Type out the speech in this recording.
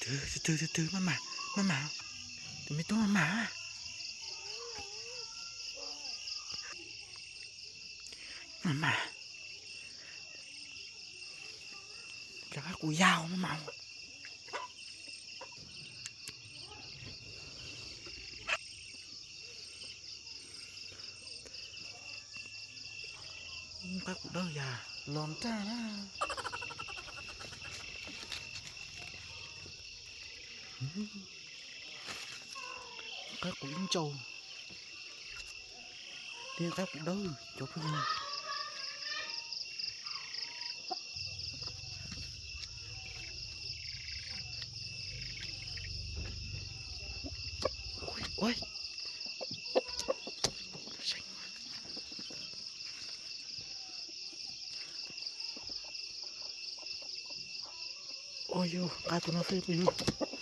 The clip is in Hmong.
Twg twg twg twg, maj mam, maj mam, tus me tub maj mam, maj mam, rov qab kuv yau maj mam. Qaib qus dawb yam los nraj na. Qaib qus ib ntsaus, thiab qaib qus dawb cov phooj ywg. Ua yog nqa tus no xwb phooj ywg.